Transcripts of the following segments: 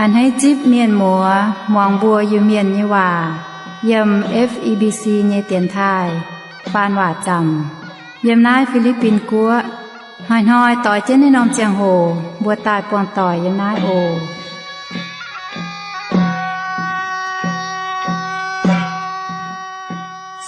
A'hneiv zipv mienh muoz muangx mbuo Iu-Mienh nyei waac yiem F E B C nyei dienx taaih faan waac zaamc yiem naaiv Fi^li^bin Guoqv. Hnoi-hnoi doix jienv naaiv norm ziangh hoc mbuo daaih buangh doic yiem naaiv oc.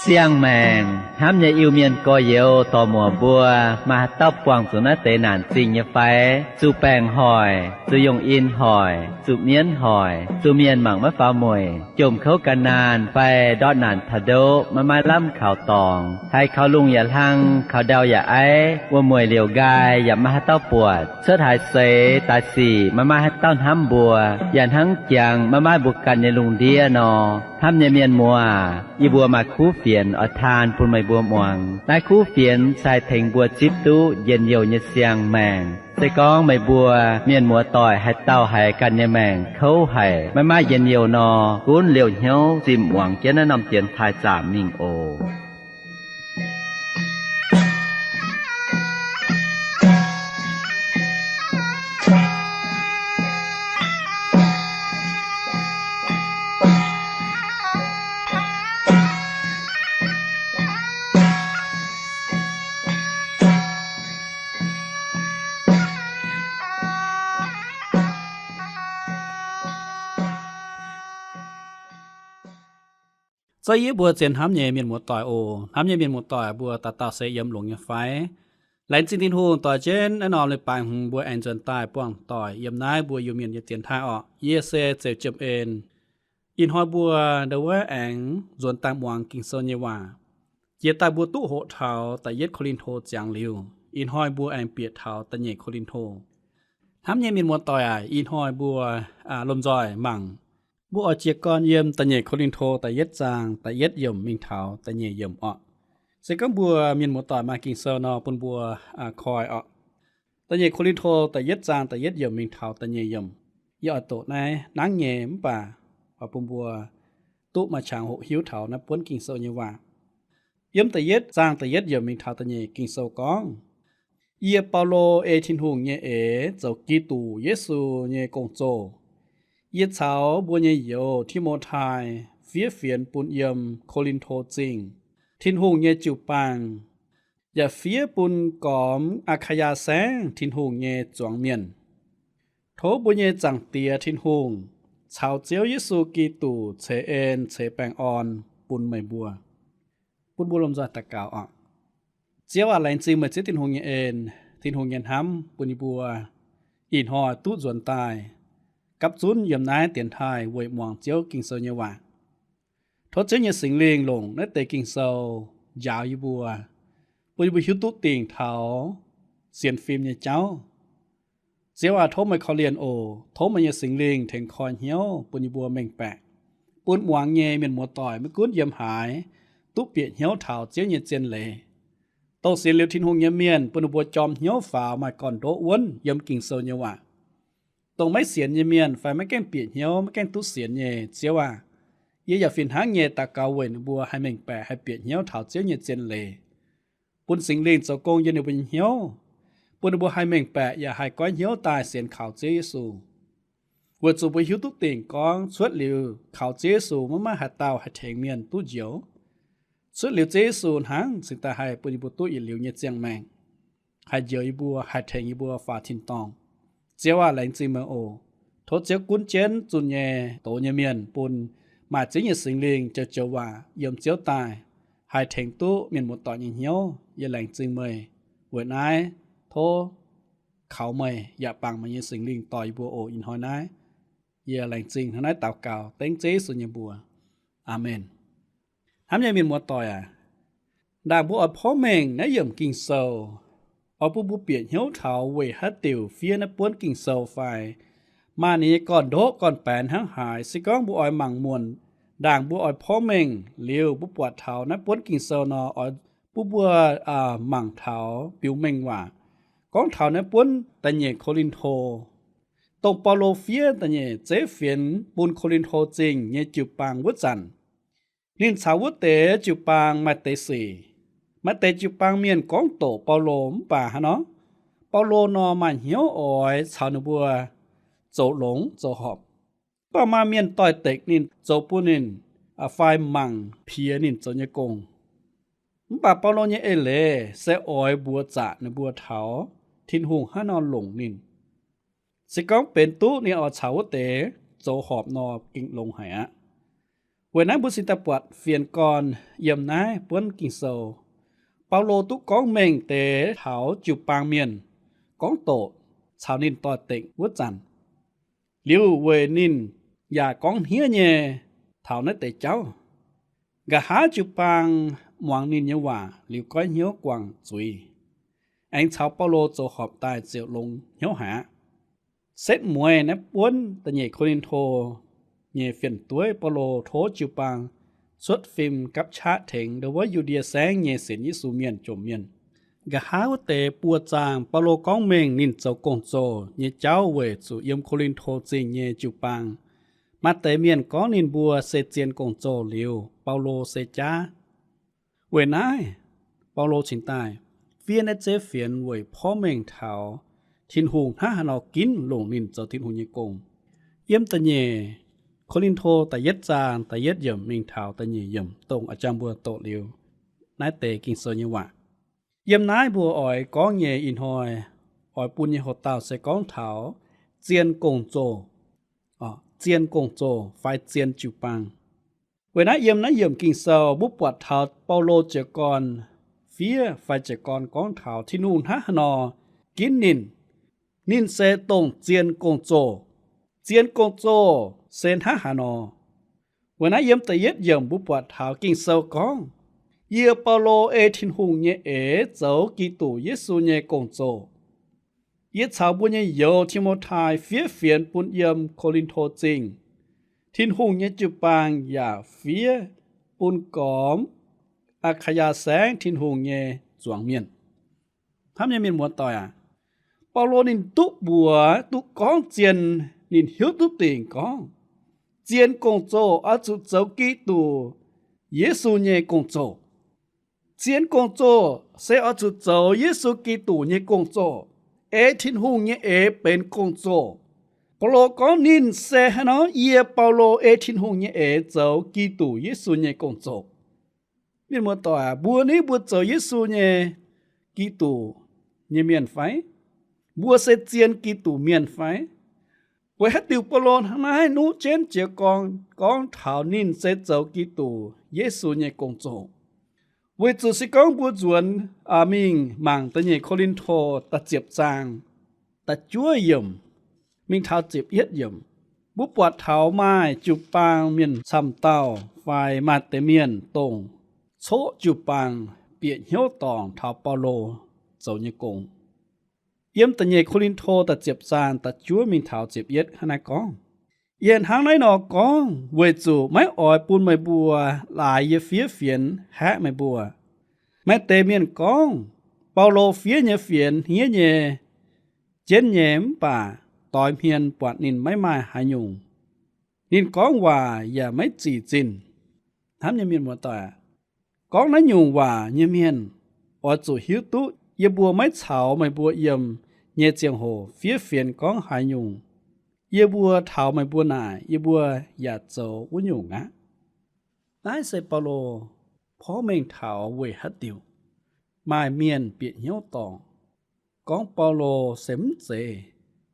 Siang-maengc hnamv nyei Iu-Mienh gorx-youz dorc-muoc mbuo, maaih haaix dauh buangh zuqc naaiv deix naanc zingh nyei fai? Zuqc baengc hoic, zuqc yungh in hoic, zuqc mienv hoic, zuqc mienh mangc maiv faaux mueic, jomc kouv gan naanh fai ndortv naanc taux ndoqv maiv maaih lamh kaux dorngx, haiz kaux lungh yaac hlang, kaux ndau yaac aiv, wuom-mueic liouc nqaai yaac maiv maaih haaix dauh buatc, cuotv haaix seix daaih sic maiv maaih haaix dauh hnamv mbuo, yaac hnangv jangx maiv maaih mbuo ganh nyei lungh ndiev nor. Hnamv nyei mienh muoz, yie mbuo maaih kuv fienx oix taan bun meih mbuo muangx. Naaiv kuv fienx se haih tengx mbuo zipv duqv njien-youh nyei siang-maengc. Se gorngv meih mbuo mienh muoz-doic haaix dauh haiz ganh nyei maengc kouv haic, maiv maaih njien-youh nor, gunv liouh hnyouv zinh muangx jienv naaiv norm dienx taaih zaamc mingh oc. Zouv yie mbuo zien hnamv nyei mienh muoz-doic oc. Hnamv nyei mienh muoz-doic mbuo dauh dauh se yiem longx nyei fai? Laengz zingh Tin-Hungh doix jienv naaiv norm leiz-baaix hmz mbuo aengx nzuonx daaih buangh doic yiem naaiv mbuo Iu-Mienh nyei dienx taaih orqc. Yie se Zeiv Jiem En. Ih hnoi mbuo ndau wuov aengx nzuonx daaih muangx Ging-Sou nyei waac. Jiex daaih mbuo duqv hoqc taux da'yietv Ko^lin^to ziangx liuz, ih hnoi mbuo aengx bieqc taux da'nyeic Ko^lin^to. Hnamv nyei mienh muoz-doic aac, ih hnoi mbuo lomh nzoih mangc, mbuo oix jiez gorn yiem da'nyeic Ko^lin^to da'yietv zaang da'yietv yiemc mingh taux da'nyeic yiemc orqc. Se gorngv mbuo mienh muoz-doic maaih Ging-Sou nor, bun mbuo koi orqc. Da'nyeic Ko^lin^to da'yietv zaang da'yietv yiemc mingh taux da'nyeic yiemc. Yie oix doqc naaiv nangv nyei mv baac oix bun mbuo duqv maaih qangx hoqc hiuv taux naaiv buonv Ging-Sou nyei waac. Yiem da'yietv zaang da'yietv yiemc mingh taux da'nyeic Ging-Sou gorngv, Yie, Baulo, ei Tin-Hungh nyei eix zoux Giduc Yesu nyei gong-zoh. Yie caux mbuo nyei youz, Ti^mo^tai, fiev fienx bun yiem Ko^lin^to Zingh, Tin-Hungh nyei jiu-baang, yaac fiev bun gormx Aa^kaa^yaa Saengv Tin-Hungh nyei zuangx mienh. Tov mbuo nyei Zaangc Diex Tin-Hungh caux Ziouv Yesu Giduc ceix en ceix baengh orn bun meih mbuo. Bun mbuo lomh nzoih daux gaux oc. Ziouv aac, laengz zingh meih Ziouv Tin-Hungh nyei en, Tin-Hungh nyei hnamv bun yie mbuo ih hnoi duqv nzuonx daaih gapv zunv yiem naaiv dienx taaih weic muangx Ziouv Ging-Sou nyei waac. Tov Ziouv nyei Singx Lingh longc naaiv deix Ging-Sou njaaux yie mbuo, bun yie mbuo hiuv duqv dingc taux sienx fim nyei jauv. Ziouv aac, tov meih korv-lienh oc. Tov meih nyei Singx Lingh tengx koi hnyouv bun yie mbuo mengh baeqc, bun muangx nyei mienh muoz-doic maiv gunv yiem haaix, duqv bieqc hnyouv taux Ziouv nyei zien leiz. Dongh sienx liuz Tin-Hungh nyei mienh, bun ninh mbuo jorm hnyouv faaux maaih gorn-ndoqv wuonv yiem Ging-Sou nyei waac. Dongh maiv sienx nyei mienh fai maiv gaengh bieqc hnyouv, maiv gaengh duqv sienx nyei, Ziouv aac, yie yaac fih hnangv nyei daux gaux weic ninh mbuo haih mengh baeqc, haih bieqc hnyouv taux Ziouv nyei zien leiz. Bun Singx Lingh zoux gong yiem ninh mbuo nyei hnyouv, bun ninh mbuo haih mengh baeqc yaac haih goiv hnyouv daaih sienx kaux Ziouv Yesu. Weic zuqc mbuo hiuv duqv dingc gorngv cuotv liuz kaux Ziouv Yesu maiv maaih haaix dauh haih tengx mienh duqv njoux. Cuotv liuz Ziouv Yesu hnangv cingx daaih haih bun yie mbuo duqv yietc liuz nyei ziangh maengc, haih njoux yie mbuo, haih tengx yie mbuo faaux tin-dorngh. Ziouv aac, laengz zingh meih oc. Tov Ziouv gunv jienv zunh nyei doz nyei mienh, bun maaih Ziouv nyei Singx Lingh joux joux waac yiem Ziouv daaih, haih tengx duqv mienh muoz-doic nyei hnyouv. Yie laengz zingh meih weic naaiv. Tov kaux meih yaac bangc meih nyei Singx Lingh dorh yie mbuo oc. Ih hnoi naaiv yie laengz zingh hnangv naaiv daux gaux dengv Ziouv Yesu nyei mbuox. Aamen. Hnamv nyei mienh muoz-doic aac, ndaangc mbuo oix porv mengh naaiv yiemc Ging-Sou, oix bun mbuo bieqc hnyouv taux weic haaix diuc fiev naaiv buonv Ging-Sou fai maaih ninh nyei gorn-ndoqv gorn-baengx hnangv haaix. Se gorngv mbuo oix mangc muonc, ndaangc mbuo oix porv mengh liuz, mbuo buatc taux naaiv buonv Ging-Sou nor, oix bun mbuo mangc taux biux mengh waac, gorngv taux naaiv buonv da'nyeic Ko^lin^to, dongh Baulo fiev da'nyeic zeiv fienx bun Ko^lin^to Zingh nyei jiu-baang wuov zanc, ninh caux wuov deix jiu-baang maaih deix sic. Maaih deix jiu-baang mienh gorngv doqc Baulo mv baac hnangv nor, Baulo nor maaih hnyouv oix caux ninh mbuo zoux longx zoux horpc. baac maaih mienh doix-dekc ninh, zoux bun ninh fai mangc piex ninh zoux nyei gong. Mv baac Baulo nyei eix leiz se oix mbuox zaqc ninh mbuo taux Tin-Hungh hnangv haaix nor longc ninh. Se gorngv benx duqv ninh oix caux wuov deix zoux horpc nor, gengh longx haic aqv. Weic naaiv mbuo cingx daaih buatc fienx gorn yiem naaiv buonv Ging-Sou, Baulo duqv gorngv mengh deix taux jiu-baang mienh gorngv doqc caux ninh doix-dekc wuov zanc, liuz weic ninh yaac gorngv hniev nyei taux naaiv deix jauv. Nqa'haav jiu-baang muangx ninh nyei waac liuz goiv hnyouv guangc zuiz, aengx caux Baulo zoux horpc daaih ziouc longx hnyouv haic aqv. Setv mueiz naaiv buonv da'nyeic Ko^lin^to nyei fien-dueiv, Baulo tov jiu-baang cuotv fim gapv qaqv tengx ndo wuov Yu^ndie Saengv nyei sienx Yesu mienh jomc mienh. Nqa'haav wuov deix buo zaang Baulo gorngv mengh ninh zoux gong-zoh nyei jauv weic zuqc yiem Ko^lin^to Zingh nyei jiu-baang maaih deix mienh gorngv ninh mbuo se zien gong-zoh liuz, Baulo se jaav. Weic naaiv, Baulo cingx daaih fiev naaiv zeiv fienx weic porv mengh taux Tin-Hungh hnangv haaix nor ginv longc ninh zoux Tin-Hungh nyei gong. Yiem da'nyeic Ko^lin^to da'yietv zaang da'yietv yiemc mingh taux da'nyeic yiemc, dongh a'jang mbuo doqc liuz naaiv deix Ging-Sou nyei waac. Yiem naaiv mbuo oix gorngv nyei ih hnoi oix bun nyei houx-dauh se gorngv taux zien gong-zoh, zien gong-zoh fai zien jiu-baang. Weic naaiv yiem naaiv yiemc Ging-Sou mbuo buatc taux Baulo jiez gorn fiev fai jiez gorn gorngv taux Tin-Hungh hnangv haaix nor ginv ninh. Ninh se dongh zien gong-zoh. Zien gong-zoh se hnangv haaix nor? Weic naaiv yiem da'yietv yiemc mbuo buatc taux Ging-Sou gorngv, Yie, Baulo, ei Tin-Hungh nyei eix zoux Giduc Yesu nyei gong-zoh. Yie caux mbuo nyei youz, Ti^mo^tai, fiev fienx bun yiem Ko^lin^to Zingh, Tin-Hungh nyei jiu-baang, yaac fiev bun gormx Aa^kaa^yaa Saengv Tin-Hungh nyei zuangx mienh. Hnamv nyei mienh muoz-doic aac, Baulo ninh duqv mbuox, duqv gorngv zien, ninh hiuv duqv dingc gorngv, zien gong-zoh oix zuqc zoux Giduc Yesu nyei gong-zoh. Zien gong-zoh se oix zuqc zoux Yesu Giduc nyei gong-zoh, ei Tin-Hungh nyei eix benx gong-zoh. Baulo gorngv ninh se hnangv nor, Yie, Baulo, ei Tin-Hungh nyei eix zoux Giduc Yesu nyei gong-zoh. Mienh muoz-doic aac, mbuo ni mbuo zoux Yesu nyei, Giduc nyei mienh fai? Mbuo se zien Giduc mienh fai? Weic haaix diuc Baulo hnangv naaiv nuqv jienv jiez gorn gorngv taux ninh se zoux Giduc Yesu nyei gong-zoh? Weic zuqc se gorngv mbuo nzuonx mingh mangc da'nyeic Ko^lin^to da'ziepc zaang da'juov yiemc mingh taux ziepc yietv yiemc, mbuo buatc taux maaih jiu-baang mienh camv dauh fai maaih deix mienh dongh coqv jiu-baang bieqc hnyouv dorngc taux Baulo zoux nyei gong. Yiem da'nyeic Ko^lin^to da'ziepc zaang da'juov mingh taux ziepc yietv hnangv naaiv gorngv, Yie hnangv naaiv nor gorngv weic zuqc maiv oix bun meih mbuo laaix yie fiev fienx haeqv meih mbuo. Maaih deix mienh gorngv, Baulo fiev nyei fienx hniev nyei, jienv nyei, mv baac doix hmien buatc ninh maiv maaih haaix nyungc. Ninh gorngv waac yaac maiv zic zinh. Hnamv nyei mienh muoz-doic, gorngv naaiv nyungc waac nyei mienh oix zuqc hiuv duqv yie mbuo maiv caux meih mbuo yiem nyei ziangh hoc fiev fienx gorngv haaix nyungc, yie mbuo taux meih mbuo naaic, yie mbuo yaac zoux wuov nyungc aqv. Naaiv se Baulo porv mengh taux weic haaix diuc maaih mienh bieqc hnyouv dorngc gorngv Baulo se mv zeiz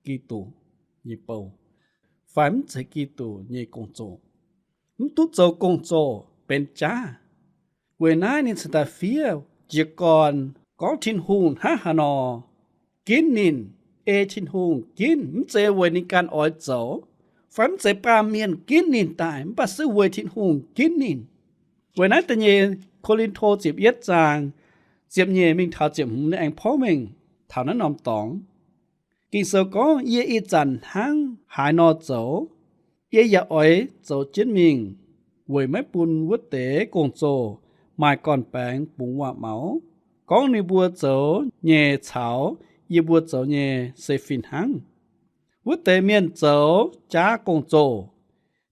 Giduc nyei bou, fai mv zeiz Giduc nyei gong-zoh, mv duqv zoux gong-zoh, benx jaav. Weic naaiv ninh cingx daaih fiev jiez gorn gorngv Tin-Hungh hnangv haaix nor ginv ninh, ei Tin-Hungh ginv, mv zeiz weic ninh ganh oix zoux, fai mv zeiz baamh mienh ginv ninh daaih, mv baac se weic Tin-Hungh ginv ninh. Weic naaiv da'nyeic Ko^lin^to ziepc yietv zaang ziepc nyeic mingh taux ziepc hmz ninh aengx porv mengh taux naaiv norm dorngx. Ging-Sou gorngv, Yie ih zanc hnangv haaix nor zoux, yie yaac oix zoux jienv mingh, weic maiv bun wuov deix gong-zoh maaih gorn-baengx bungx waac-maux gorngv ninh mbuo zoux nyei caux yie mbuo zoux nyei se fih hnangv. Wuov deix mienh zoux jaav gong-zoh,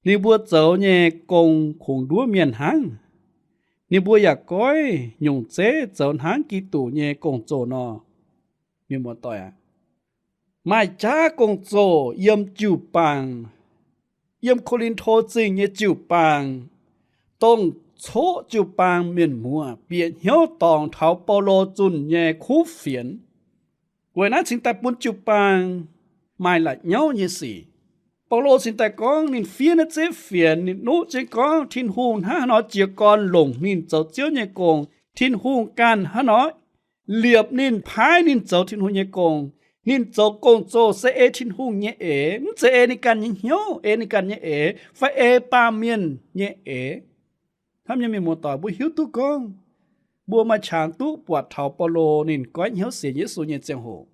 ninh mbuo zoux nyei gong kungx nduov mienh hnangv. Ninh mbuo yaac goiv nyungc zeiv zoux hnangv Giduc nyei gong-zoh nor. Mienh muoz-doic aac, maaih jaav gong-zoh yiem jiu-baang yiem Ko^lin^to Zingh nyei jiu-baang, dongh coqv jiu-baang mienh muoz bieqc hnyouv dorngc taux Baulo zunh nyei kuv fienx. Weic naaiv cingx daaih bun jiu-baang maaih la'nyauv nyei sic. Baulo cingx daaih gorngv ninh fiev naaiv zeiv fienx, ninh nuqv jienv gorngv Tin-Hungh hnangv haaix nor jiez gorn longc ninh zoux Ziouv nyei gong, Tin-Hungh ganh hnangv haaix nor liepc ninh, paaiv ninh zoux Tin-Hungh nyei gong. Ninh zoux gong-zoh se ei Tin-Hungh nyei eix, mv zeiz ei ninh ganh nyei hnyouv, ei ninh ganh nyei eix, fai ei baamh mienh nyei eix. Hnamv nyei mienh muoz-doic, mbuo hiuv duqv gorngv mbuo maaih qangx duqv buatc taux Baulo ninh goiv hnyouv sienx Yesu nyei ziangh hoc.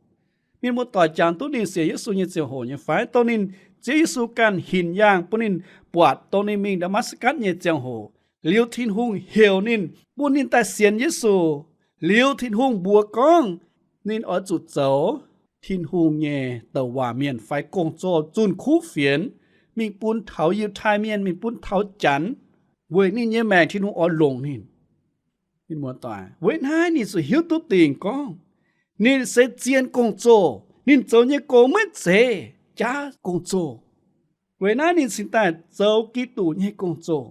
Mienh muoz-doic jangx duqv ninh sienx Yesu nyei ziangh hoc nyei fai? Dongh ninh, Ziouv Yesu ganh hinc yaangh bun ninh buatc dongh ninh mingh Ndaa^matv^gatc nyei ziangh hoc, liuz Tin-Hungh heuc ninh, bun ninh daaih sienx Yesu. Liuz Tin-Hungh mbuox gorngv ninh oix zuqc zoux Tin-Hungh nyei douc waac mienh fai gong-zoh, zunh kuv fienx, mingh bun taux Yiutai Mienh, mingh bun taux Janx, weic ninh nyei maengc Tin-Hungh oix longc ninh. Mienh muoz-doic, weic naaiv ninh zuqc hiuv duqv dingc gorngv ninh se zien gong-zoh, ninh zoux nyei gong maiv zeiz jaav gong-zoh. Weic naaiv ninh cingx daaih zoux Giduc nyei gong-zoh.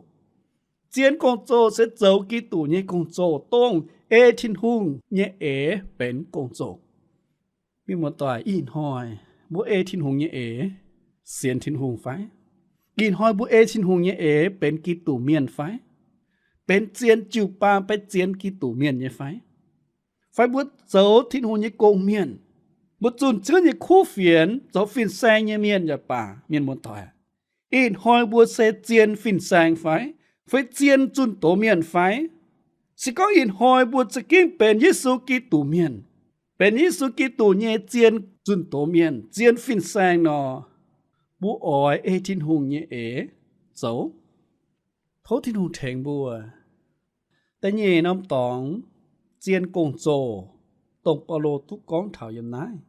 Zien gong-zoh se zoux Giduc nyei gong-zoh, dongh ei Tin-Hungh nyei eix benx gong-zoh. Mienh muoz-doic, ih hnoi mbuo ei Tin-Hungh nyei eix sienx Tin-Hungh fai? Ih hnoi mbuo ei Tin-Hungh nyei eix benx Giduc mienh fai? Benx zien jiu-baang, benx zien Giduc mienh nyei fai? Fai mbuo zoux Tin-Hungh nyei gong-mienh, mbuo zunh Ziouv nyei kuv fienx, zoux fin-saeng nyei mienh yaac baac, mienh muoz-doic, ih hnoi mbuo se zien fin-saeng fai? Fai zien zunh doz mienh fai? Se gorngv ih hnoi mbuo za'gengh benx Yesu Giduc mienh, benx Yesu Giduc nyei zien zunh doz mienh, zien fin-saeng nor, mbuo oix ei Tin-Hungh nyei eix zoux. Tov Tin-Hungh tengx mbuo. Da'nyeic norm dorngx zien gong-zoh, dongh Baulo duqv gorngv taux yiem naaiv,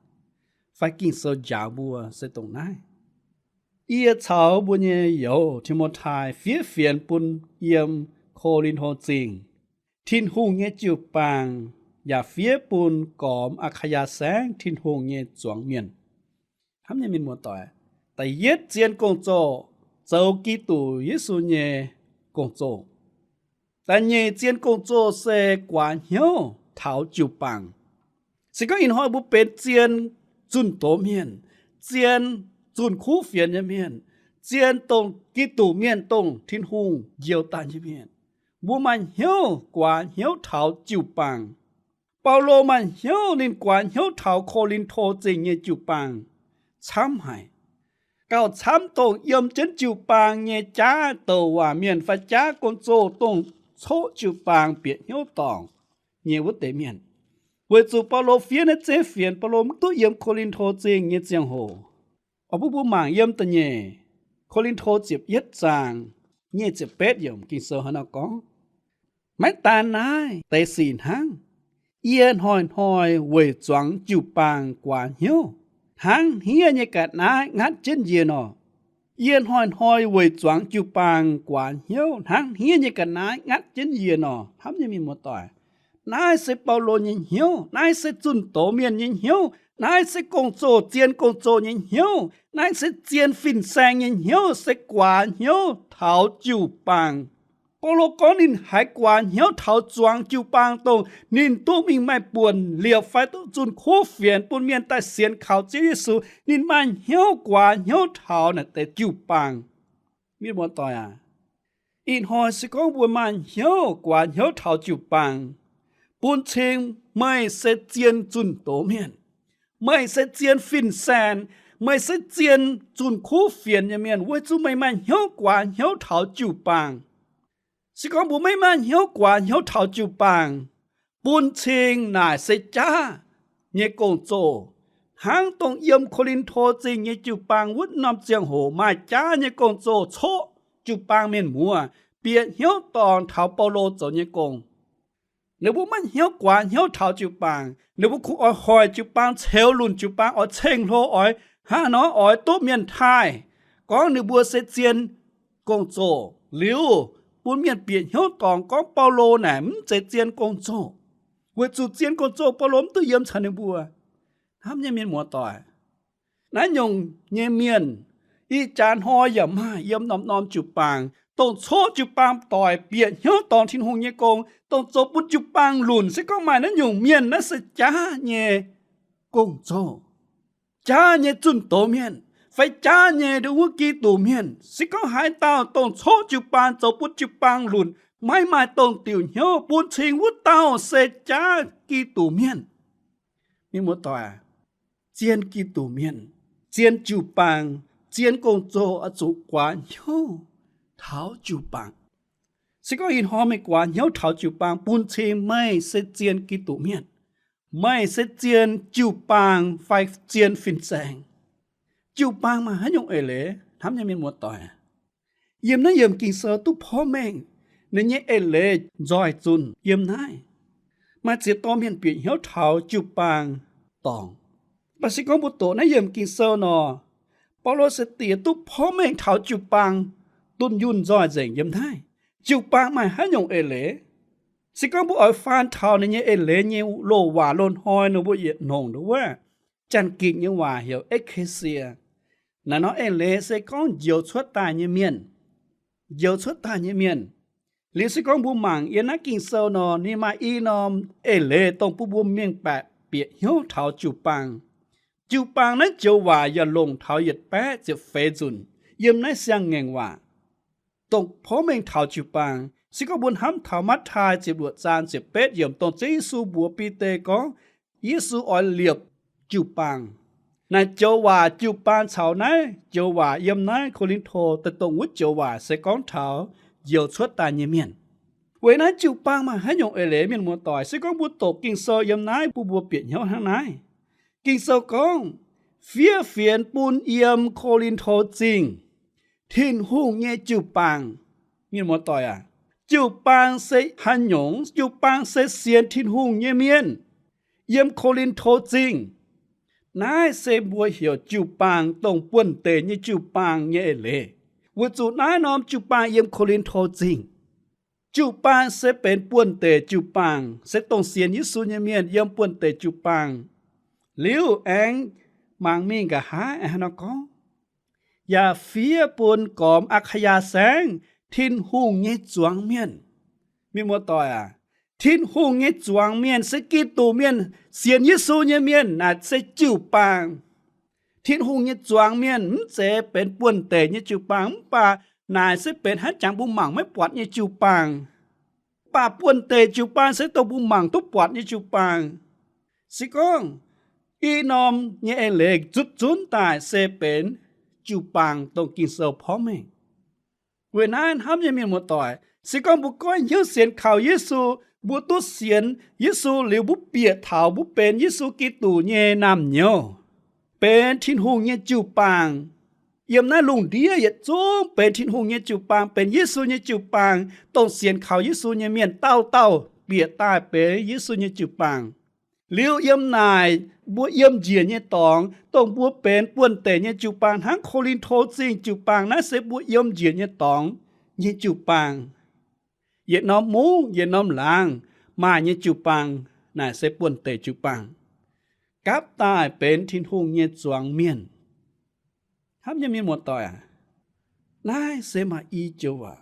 fai Ging-Sou njaaux mbuo se dongh naaiv: Yie caux mbuo nyei youz, Ti^mo^tai, fiev fienx bun yiem Ko^lin^to Zingh, Tin-Hungh nyei jiu-baang, yaac fiev bun gormx Aa^kaa^yaa Saengv Tin-Hungh nyei zuangx mienh. Hnamv nyei mienh muoz-doic, da'yietv zien gong-zoh, zoux Giduc Yesu nyei gong-zoh. Da'nyeic zien gong-zoh se guaax hnyouv taux jiu-baang. Se gorngv ih hnoi mbuo benx zien zunh doz mienh, zien zunh kuv fienx nyei mienh, zien dongh Giduc mienh, dongh Tin-Hungh njoux daaih nyei mienh, mbuo maaih hnyouv guaax hnyouv taux jiu-baang. Baulo maaih hnyouv ninh guaax hnyouv taux Ko^lin^to Zingh nyei jiu-baang camv haic, gauh camv dongh yiem jienv jiu-baang nyei jaav douc waac mienh fai jaav gong-zoh, dongh coqv jiu-baang bieqc hnyouv dorngc nyei wuov deix mienh. Weic zuqc Baulo fiev naaiv zeiv fienx, Baulo mv duqv yiem Ko^lin^to Zingh nyei ziangh hoc. Oix bun mbuo mangc yiem da'nyeic Ko^lin^to ziepc yietv zaang nyic ziepc betv yiemc, Ging-Sou hnangv naaiv nor gorngv: Maiv daan naaiv deix sic hnangv, yie hnoi-hnoi weic zuangx jiu-baang guaax hnyouv, hnangv hniev nyei ga'naaiv ngatv jienv yie nor. Yie hnoi-hnoi weic zuangx jiu-baang guaax hnyouv, hnangv hniev nyei ga'naaiv ngatv jienv yie nor. Hnamv nyei mienh muoz-doic, naaiv se Baulo nyei hnyouv. Naaiv se zunh doz mienh nyei hnyouv. Naaiv se gong-zoh, zien gong-zoh nyei hnyouv. Naaiv se zien fin-saeng nyei hnyouv, se guaax hnyouv taux jiu-baang. Baulo gorngv ninh haiz guaax hnyouv taux zuangx jiu-baang dongh ninh duqv mingh maaih buonc liepc fai duqv zunh kuv fienx bun mienh daaih sienx kaux Ziouv Yesu. Ninh maaih hnyouv guaax hnyouv taux naaiv deix jiu-baang. Mienh muoz-doic aac, ih hnoi se gorngv mbuo maaih hnyouv guaax hnyouv taux jiu-baang, bun cing meih se zien zunh doz mienh. Meih se zien fin-saeng. Meih se zien zunh kuv fienx nyei mienh weic zuqc meih maaih hnyouv guaax hnyouv taux jiu-baang. Se gorngv mbuo maiv maaih hnyouv guaax hnyouv taux jiu-baang, bun cing naaic se jaav nyei gong-zoh, hnangv dongh yiem Ko^lin^to Zingh nyei jiu-baang wuov norm ziangh hoc maaih jaav nyei gong-zoh coqv jiu-baang mienh muoz bieqc hnyouv dorngc taux Baulo zoux nyei gong. Ninh mbuo maiv hnyouv guaax hnyouv taux jiu-baang. Ninh mbuo kungx oix hoic jiu-baang, ceux lunc jiu-baang, oix ceng-hlo, oix hnangv nor oix duqv mienh taaih gorngv ninh mbuo se zien gong-zoh liuz, bun mienh bieqc hnyouv dorngc gorngv Baulo naaic mv zeiz zien gong-zoh. Weic zuqc zien gong-zoh Baulo mv duqv yiem caux ninh mbuo. Hnamv nyei mienh muoz-doic, naaiv nyungc nyei mienh, Ih jaax hnoi yaac maaih yiem norm-norm jiu-baang, dongh coqv jiu-baang doic bieqc hnyouv dorngx Tin-Hungh nyei gong, dongh zoux bun jiu-baang lunc. Se gorngv maaih naaiv nyungc mienh, naaiv se jaav nyei gong-zoh, jaav nyei zunh doz mienh, fai jaav nyei nduov wuov Giduc mienh. Se gorngv haaix dauh dongh coqv jiu-baang zoux bun jiu-baang lunc, maiv maaih dongh diuc hnyouv, bun cing wuov dauh se jaav Giduc mienh. Mienh muoz-doic, zien Giduc mienh, zien jiu-baang, zien gong-zoh oix zuqc guaax hnyouv taux jiu-baang. Se gorngv ih hnoi meih guaax hnyouv taux jiu-baang, bun cing meih se zien Giduc mienh. Meih se zien jiu-baang fai zien fin-saeng. Jiu-baang maaih haaix nyungc eix leiz hnamv nyei mienh muoz-doic? Yiem naaiv yiemc Ging-Sou duqv porv mengh, ninh nyei eix leiz nzoih zunh yiem naaiv. Maaih ziex dauh mienh bieqc hnyouv taux jiu-baang dorngc. Mv baac se gorngv mbuo doqc naaiv yiemc Ging-Sou nor, Baulo se diex duqv porv mengh taux jiu-baang dunh yunh nzoih nzengc yiem naaiv. Jiu-baang maaih haaix nyungc eix leiz? Se gorngv mbuo oix faan taux ninh nyei eix leiz nyei loz-waac loz-hnoi nor, mbuo yietc nongc nduov wuov Janx-Ging nyei waac heuc ekklesia. Naaiv norm eix leiz se gorngv njoux cuotv daaih nyei mienh. Njoux cuotv daaih nyei mienh. Liuz se gorngv mbuo mangc yiem naaiv Ging-Sou nor, ninh maaih i norm eix leiz dongh bun mbuo mengh baeqc bieqc hnyouv taux jiu-baang. Jiu-baang naaiv joux waac yaac longc taux yietc baeqv ziepc feix nzunc yiem naaiv Siang-Ngaengc Waac dongh porv mengh taux jiu-baang. Se gorngv mbuo hnamv taux Matv^taai ziepc luoqc zaang ziepc betv yiemc, dongh Ziouv Yesu mbuox Bide gorngv Yesu oix liepc jiu-baang. Naaiv joux waac jiu-baang caux naaiv joux waac yiem naaiv Ko^lin^to daaih dongh wuov joux waac se gorngv taux njoux cuotv daaih nyei mienh. Weic naaiv jiu-baang maaih haaix nyungc eix leiz mienh muoz-doic? Se gorngv mbuo doqc Ging-Sou yiem naaiv bun mbuo bieqc hnyouv hnangv naaiv. Ging-Sou gorngv, fiev fienx bun yiem Ko^lin^to Zingh, Tin-Hungh nyei jiu-baang. Mienh muoz-doic aac, jiu-baang se haaix nyungc? Jiu-baang se sienx Tin-Hungh nyei mienh yiem Ko^lin^to Zingh. Naaiv se mbuo heuc jiu-baang dongh buonv-deic nyei jiu-baang nyei eix leiz. Weic zuqc naaiv norm jiu-baang yiem Ko^lin^to Zingh. Jiu-baang se benx buonv-deic jiu-baang, se dongh sienx Yesu nyei mienh yiem buonv-deic jiu-baang. Liuz aengx mangc mingh nqa'haav aengx haaix nor gorngv, yaac fiev bun gormx Aa^kaa^yaa Saengv, Tin-Hungh nyei zuangx mienh. Mienh muoz-doic aac, Tin-Hungh nyei zuangx mienh se Giduc mienh, sienx Yesu nyei mienh, naaic se jiu-baang. Tin-Hungh nyei zuangx mienh mv zeiz benx buonv-deic nyei jiu-baang, mv baac naaic se benx hnangv jangx mbuo mangc maiv buatc nyei jiu-baang. Mv baac buonv-deic jiu-baang se dongh mbuo mangc duqv buatc nyei jiu-baang. Se gorngv i norm nyei eix leiz zutv zunv daaih se benx jiu-baang dongh Ging-Sou porv mengh. Weic naaiv hnamv nyei mienh muoz-doic, se gorngv mbuo goiv hnyouv sienx kaux Yesu, mbuo duqv sienx Yesu liuz mbuo bieqc taux mbuo benx Yesu Giduc nyei naamh nyouz, benx Tin-Hungh nyei jiu-baang. Yiem naaiv lungh ndiev yietc zungv benx Tin-Hungh nyei jiu-baang, benx Yesu nyei jiu-baang, dongh sienx kaux Yesu nyei mienh dauh dauh bieqc daaih benx Yesu nyei jiu-baang. Liuz yiem naaic mbuo yiem njiec nyei dorngx, dongh mbuo benx buonv-deic nyei jiu-baang hnangv Ko^lin^to Zingh jiu-baang, naaiv se mbuo yiem njiec nyei dorngx nyei jiu-baang. Yietc norm mungv, yietc norm laangz maaih nyei jiu-baang, naaic se buonv-deic jiu-baang, gapv daaih benx Tin-Hungh nyei zuangx mienh. Hnamv nyei mienh muoz-doic aac, naaiv se maaih i joux waac,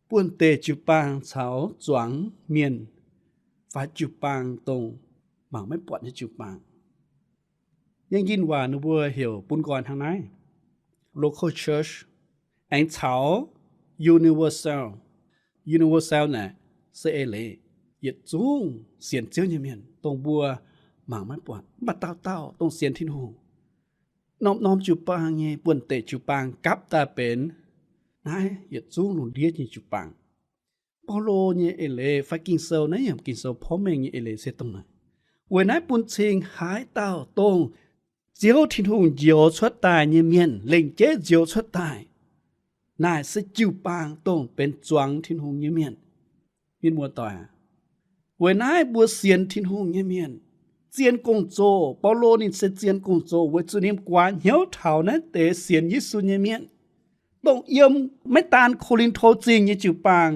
buonv-deic jiu-baang caux zuangx mienh, fai jiu-baang dongh mangc maiv buatc nyei jiu-baang. Yiem Ging waac ninh mbuo heuc bun nqoi hnangv naaiv, local church, aengx caux universal. Universal naaic se eix leiz yietc zungv sienx Ziouv nyei mienh, dongh mbuo mangc maiv buatc, mv baac dauh dauh dongh sienx Tin-Hungh, norm-norm jiu-baang nyei buonv-deic jiu-baang gapv daaih benx naaiv yietc zungv lungh ndiev nyei jiu-baang. Baulo nyei eix leiz fai Ging-Sou naaiv yiemc Ging-Sou porv mengh nyei eix leiz se dongh naaic. Weic naaiv bun cing haaix dauh dongh Ziouv Tin-Hungh njoux cuotv daaih nyei mienh, lengc jeiv njoux cuotv daaih, naaic se jiu-baang dongh benx zuangx Tin-Hungh nyei mienh. Mienh muoz-doic aac, weic naaiv mbuo sienx Tin-Hungh nyei mienh, zien gong-zoh. Baulo ninh se zien gong-zoh weic zuqc ninh guaax hnyouv taux naaiv deix sienx Yesu nyei mienh, dongh yiem maiv daan Ko^lin^to Zingh nyei jiu-baang,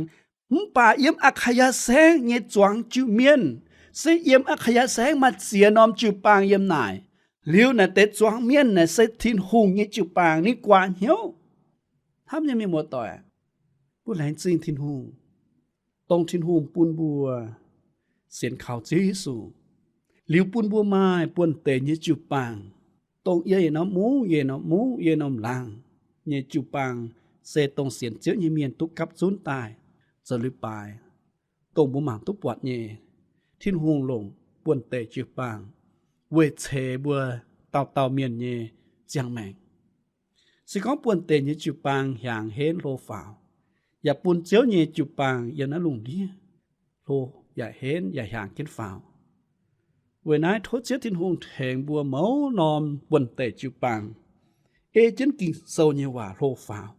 mv baac yiem Aa^kaa^yaa Saengv nyei zuangx jiu-mienh, se yiem Aa^kaa^yaa Saengv maaih ziex norm jiu-baang yiem naaic. Liuz naaic deix zuangx mienh naaic se Tin-Hungh nyei jiu-baang, ninh guaax hnyouv. Hnamv nyei mienh muoz-doic, mbuo laengz zingh Tin-Hungh, dongh Tin-Hungh bun mbuo sienx kaux Ziouv Yesu, liuz bun mbuo maaih buonv-deic nyei jiu-baang, dongh yie norm mungv, yie norm mungv, yie norm laangz nyei jiu-baang, se dongh sienx Ziouv nyei mienh duqv gapv zunv daaih zoux leiz-baaix, dongh mbuo mangc duqv buatc nyei. Tin-Hungh longc buonv-deic jiu-baang weic ceix mbuo dauh dauh mienh nyei ziangh maengc. Se gorngv buonv-deic nyei jiu-baang hiaangx henv hlo faaux, yaac bun Ziouv nyei jiu-baang yiem naaiv lungh ndiev hlo yaac henv yaac hiaangx jienv faaux. Weic naaiv tov Ziouv Tin-Hungh tengx mbuo mouz norm buonv-deic jiu-baang ei jienv Ging-Sou nyei waac hlo faaux,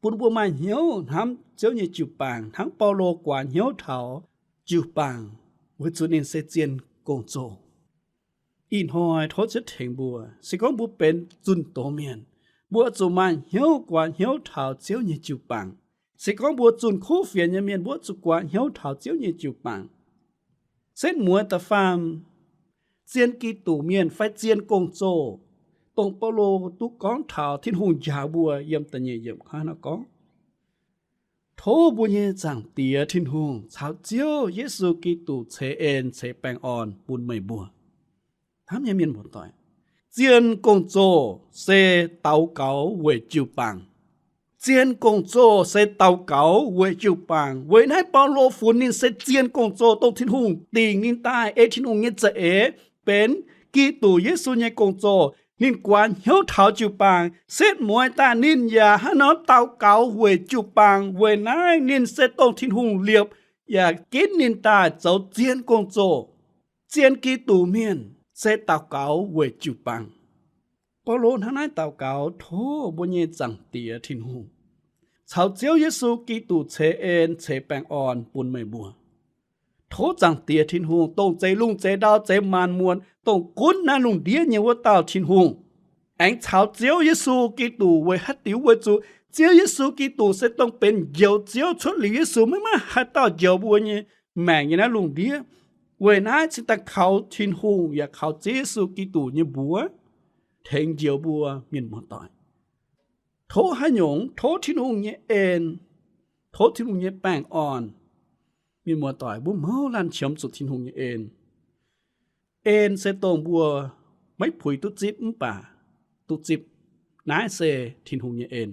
bun mbuo maaih hnyouv hnamv Ziouv nyei jiu-baang hnangv Baulo guaax hnyouv taux jiu-baang, weic zuqc ninh se zien gong-zoh. Ih hnoi tov Ziouv tengx mbuo, se gorngv mbuo benx zunh doz mienh, mbuo oix zuqc maaih hnyouv guaax hnyouv taux Ziouv nyei jiu-baang. Se gorngv mbuo zunh kuv fienx nyei mienh, mbuo oix zuqc guaax hnyouv taux Ziouv nyei jiu-baang. Setv mueiz da'faam, zien Giduc mienh fai zien gong-zoh, dongh Baulo duqv gorngv taux Tin-Hungh njaaux mbuo yiem da'nyeic yiemc gorngv, Tov mbuo nyei Zaangc Diex Tin-Hungh caux Ziouv Yesu Giduc ceix en ceix baengh orn bun meih mbuo. Hnamv nyei mienh muoz-doic, zien gong-zoh se daux gaux weic jiu-baang. Zien gong-zoh se daux gaux weic jiu-baang. Weic naaiv Baulo funx ninh se zien gong-zoh dongh Tin-Hungh dingc ninh daaih ei Tin-Hungh nyei za'eix benx Giduc Yesu nyei gong-zoh. Ninh guaax hnyouv taux jiu-baang, setv mueiz daaih ninh yaac hnangv nor daux gaux weic jiu-baang. Weic naaiv ninh se dongh Tin-Hungh liepc yaac ginv ninh daaih zoux zien gong-zoh. Zien Giduc mienh se daux gaux weic jiu-baang. Baulo hnangv naaiv daux gaux, Tov mbuo nyei Zaangc Diex Tin-Hungh caux Ziouv Yesu Giduc ceix en ceix baengh orn bun meih mbuo. Tov Zaangc Diex Tin-Hungh, dongh zeix lungh zeix ndau zeix maanc muotc, dongh gunv naaiv lungh ndiev nyei wuov dauh Tin-Hungh, aengx caux Ziouv Yesu Giduc weic haaix diuc? Weic zuqc Ziouv Yesu Giduc se dongh benx Njoux Ziouv. Cuotv liuz Yesu maiv maaih haaix dauh njoux mbuo nyei maengc yiem naaiv lungh ndiev. Weic naaiv cingx daaih kaux Tin-Hungh yaac kaux Ziouv Yesu Giduc nyei mbuox tengx njoux mbuo mienh muoz-doic. Tov haaix nyungc? Tov Tin-Hungh nyei en, tov Tin-Hungh nyei baengh orn. Mienh muoz-doic, mbuo mouz laanh qiemx zuqc Tin-Hungh nyei en. En se dongh mbuo maiv puix duqv zipv mv baac duqv zipv. Naaiv se Tin-Hungh nyei en.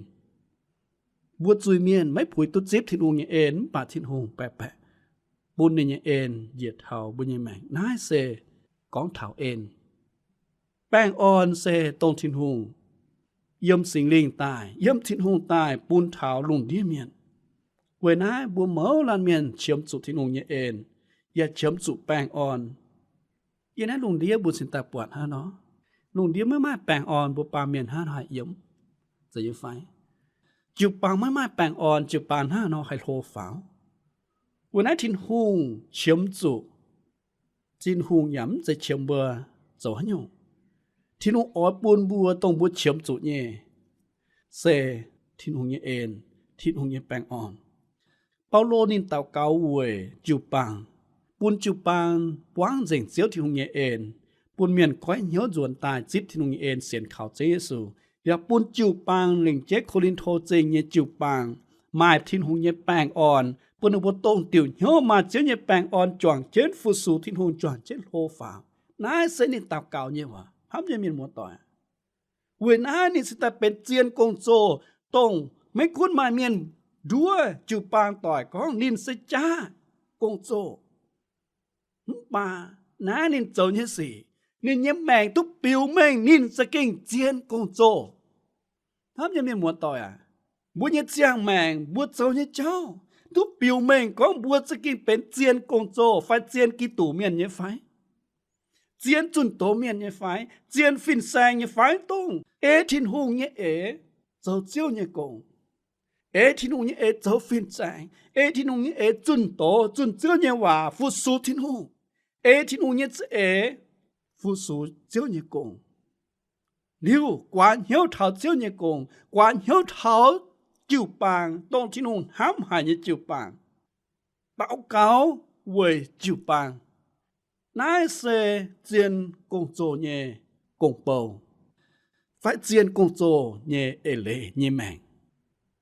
Mbuo zuiz-mienh maiv puix duqv zipv Tin-Hungh nyei en, mv baac Tin-Hungh baeqc baeqc bun ninh nyei en njiec taux mbuo nyei maengc. Naaiv se gorngv taux en. Baengh orn se dongh Tin-Hungh yiem Singx Lingh daaih, yiem Tin-Hungh daaih bun taux lungh ndiev mienh. Weic naaiv mbuo mouz laanh mienh qiemx zuqc Tin-Hungh nyei en, yaac qiemx zuqc baengh orn. Yiem naaiv lungh ndiev mbuo cingx daaih buatc hnangv nor, lungh ndiev maiv maaih baengh orn, mbuo baamh mienh hnangv haaix yiem, zeiz nyei fai? Jiu-baang maiv maaih baengh orn, jiu-baang hnangv nor haih hlo faaux. Weic naaiv Tin-Hungh qiemx zuqc, Tin-Hungh yaac mv zeiz qiemx mbuo zoux haaix nyungc. Tin-Hungh oix bun mbuo dongh mbuo qiemx zuqc nyei se Tin-Hungh nyei en, Tin-Hungh nyei baengh orn. Baulo ninh daux gaux weic jiu-baang, bun jiu-baang buangv nzengc Ziouv Tin-Hungh nyei en, bun mienh goiv hnyouv nzuonx daaih zipv Tin-Hungh nyei en sienx kaux Ziouv Yesu, yaac bun jiu-baang lengc jeiv Ko^lin^to Zingh nyei jiu-baang maaih Tin-Hungh nyei baengh orn, bun ninh mbuo dongh diuc hnyouv maaih Ziouv nyei baengh orn juangc jienv fu-sux Tin-Hungh, juangc jienv hlo faaux. Naaiv se ninh daux gaux nyei waac. Hnamv nyei mienh muoz-doic, weic naaiv ninh cingx daaih benx zien gong-zoh, dongh maiv gunv maaih mienh nduov jiu-baang doic gorngv ninh se jaav gong-zoh, mv baac naaiv ninh zoux nyei sic, ninh nyei maengc duqv biux mengh ninh za'gengh zien gong-zoh. Hnamv nyei mienh muoz-doic aac, mbuo nyei ziangh maengc, mbuo zoux nyei jauv duqv biux mengh gorngv mbuo za'gengh benx zien gong-zoh fai zien Giduc mienh nyei fai? Zien zunh doz mienh nyei fai? Zien fin-saeng nyei fai? Dongh ei Tin-Hungh nyei eix zoux Ziouv nyei gong, ei Tin-Hungh nyei eix zoux fin-saeng, ei Tin-Hungh nyei eix zunh doz, zunh Ziouv nyei waac, fu-sux Tin-Hungh, ei Tin-Hungh nyei za'eix fu-sux Ziouv nyei gong. Liuz guaax hnyouv taux Ziouv nyei gong, guaax hnyouv taux jiu-baang, dongh Tin-Hungh hnamv haic nyei jiu-baang, daux gaux weic jiu-baang. Naaiv se zien gong-zoh nyei gong-bou fai zien gong-zoh nyei eix leiz nyei maengc.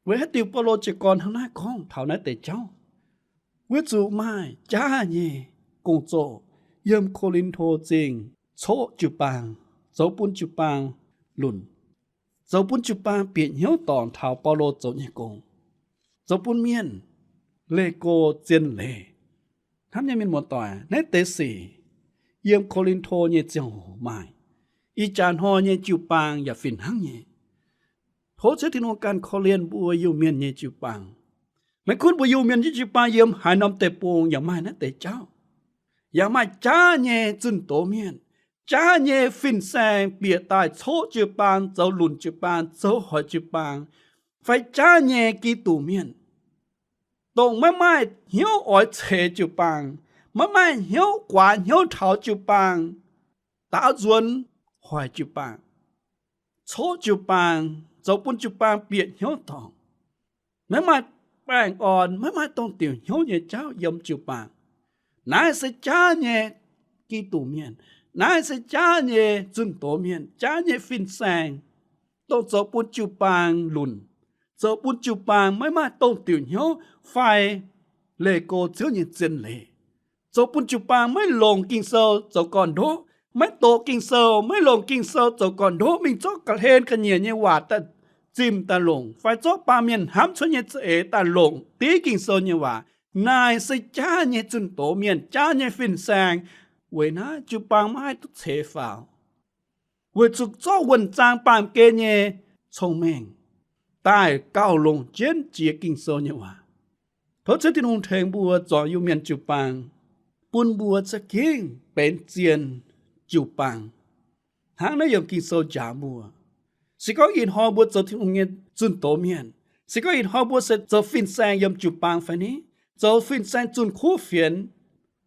Weic haaix diuc Baulo jiez gorn hnangv naaiv gorngv taux naaiv deix jauv? Weic zuqc maaih jaav nyei gong-zoh yiem Ko^lin^to Zingh coqv jiu-baang, zoux bun jiu-baang lunc, zoux bun jiu-baang bieqc hnyouv dorngc taux Baulo zoux nyei gong, zoux bun mienh leih go zien leiz. Hnamv nyei mienh muoz-doic, naaiv deix sic yiem Ko^lin^to nyei ziangh hoc maaih, ih jaax hnoi nyei jiu-baang yaac fih hnangv nyei. Tov Ziouv Tin-Hungh ganh korv-lienh mbuo Iu-Mienh nyei jiu-baang. Maiv gunv mbuo Iu-Mienh nyei jiu-baang yiem haaix norm deic-bung yaac maaih naaiv deix jauv, yaac maaih jaav nyei zunh doz mienh, jaav nyei fin-saeng bieqc daaih coqv jiu-baang, zoux lunc jiu-baang, zoux hoic jiu-baang, fai jaav nyei Giduc mienh, dongh maiv maaih hnyouv oix ceix jiu-baang, maiv maaih hnyouv guaax hnyouv taux jiu-baang, daaux nzuonx hoic jiu-baang, coqv jiu-baang, zoux bun jiu-baang bieqc hnyouv dorngc, maiv maaih baengh orn, maiv maaih dongh diuc hnyouv nyei jauv yiem jiu-baang. Naaiv se jaav nyei Giduc mienh. Naaiv se jaav nyei zunh doz mienh, jaav nyei fin-saeng, dongh zoux bun jiu-baang lunc, zoux bun jiu-baang maiv maaih dongh diuc hnyouv fai leih go Ziouv nyei zien leiz, zoux bun jiu-baang maiv longc Ging-Sou zoux gorn-ndoqv, maiv doqc Ging-Sou, maiv longc Ging-Sou zoux gorn-ndoqv, mingh zorqv ga'hlen ga'nyiec nyei waac daaih zimh daaih longc, fai zorqv baamh mienh hnamv cuotv nyei za'eix daaih longc div Ging-Sou nyei waac. Naaiv se jaav nyei zunh doz mienh, jaav nyei fin-saeng. Weic naaiv jiu-baang maiv haih duqv ceix faaux, weic zuqc zorqv wuonh zaang baamh gen nyei cong-mengh daaih gauh longc jienv jiex Ging-Sou nyei waac. Tov Ziouv Tin-Hungh tengx mbuo zuangx Iu-Mienh jiu-baang, bun mbuo za'gengh benx zien jiu-baang, hnangv naaiv yiem Ging-Sou njaaux mbuo. Se gorngv ih hnoi mbuo zoux Tin-Hungh nyei zunh doz mienh, se gorngv ih hnoi mbuo se zoux fin-saeng yiem jiu-baang fai ni, zoux fin-saeng zunh kuv fienx,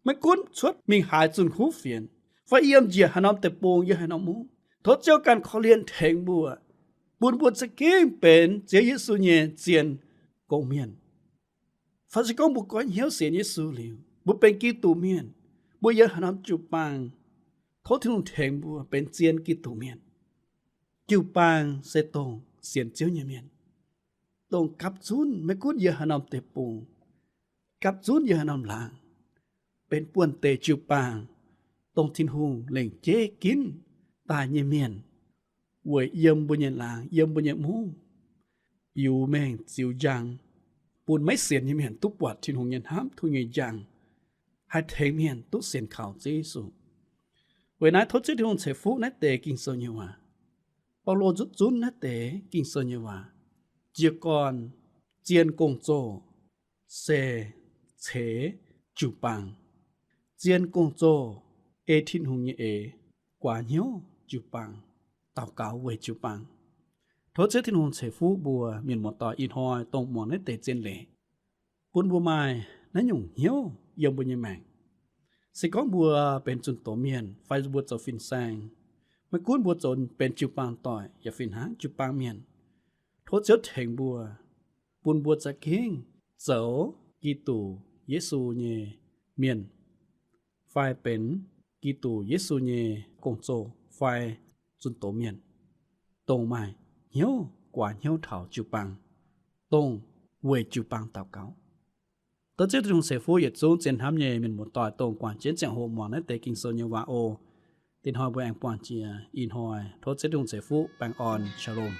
maiv gunv cuotv mingh haaix zunh kuv fienx, fai yiem njiec haaix norm deic-bung, yiem haaix norm mungv, tov Ziouv ganh korv-lienh tengx mbuo, bun mbuo za'gengh benx Ziouv Yesu nyei zien gong-mienh. Fai se gorngv mbuo goiv hnyouv sienx Yesu liuz, mbuo benx Giduc mienh, mbuo yiem haaix norm jiu-baang, tov Tin-Hungh tengx mbuo benx zien Giduc mienh. Jiu-baang se dongh sienx Ziouv nyei mienh, dongh gapv zunv maiv gunv yiem haaix norm deic-bung, gapv zunv yiem haaix norm laangz, benx buonv-deic jiu-baang, dongh Tin-Hungh lengc jeiv ginv daaih nyei mienh, weic yiem mbuo nyei laangz, yiem mbuo nyei mungv, biux mengh ziux njang, bun maiv sienx nyei mienh duqv buatc Tin-Hungh nyei hnamv, Tin-Hungh nyei njang, haih tengx mienh duqv sienx kaux Ziouv Yesu. Weic naaiv tov Ziouv Tin-Hungh ceix fuqv naaiv deix Ging-Sou nyei waac. Baulo nzutv zunv naaiv deix Ging-Sou nyei waac, jiez gorn zien gong-zoh se ceix jiu-baang. Zien gong-zoh ei Tin-Hungh nyei eix guaax hnyouv jiu-baang, daux gaux weic jiu-baang. Tov Ziouv Tin-Hungh ceix fuqv mbuo mienh muoz-doic ih hnoi dongh muangx naaiv deix zien leiz, bun mbuo maaih naaiv nyungc hnyouv yiem mbuo nyei maengc. Se gorngv mbuo benx zunh doz mienh fai mbuo zoux fin-saeng, maiv gunv mbuo zoux benx jiu-baang doic yaac fih hnangv jiu-baang mienh, tov Ziouv tengx mbuo, bun mbuo za'gengh zoux Giduc Yesu nyei mienh, fai benx Giduc Yesu nyei gong-zoh fai zunh doz mienh, dongh maaih hnyouv guaax hnyouv taux jiu-baang, dongh weic jiu-baang daux gaux. Tov Ziouv Tin-Hungh ceix fuqv yietc zungv zien hnamv nyei mienh muoz-doic dongh guangc jienv ziangh hoc muangx naaiv deix Ging-Sou nyei waac oc. Dinh hnoi mbuo aengx buangh jiex. Ih hnoi tov Ziouv Tin-Hungh ceix fuqv baengh orn. Shalom.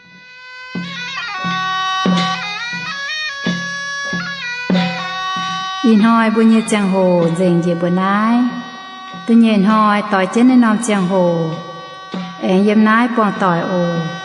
Ih hnoi mbuo nyei ziangh hoc nzengc njiec mbuo naaiv. Da'nyeic hnoi doix jienv naaiv norm ziangh hoc aengx yiem naaiv buangh doic oc.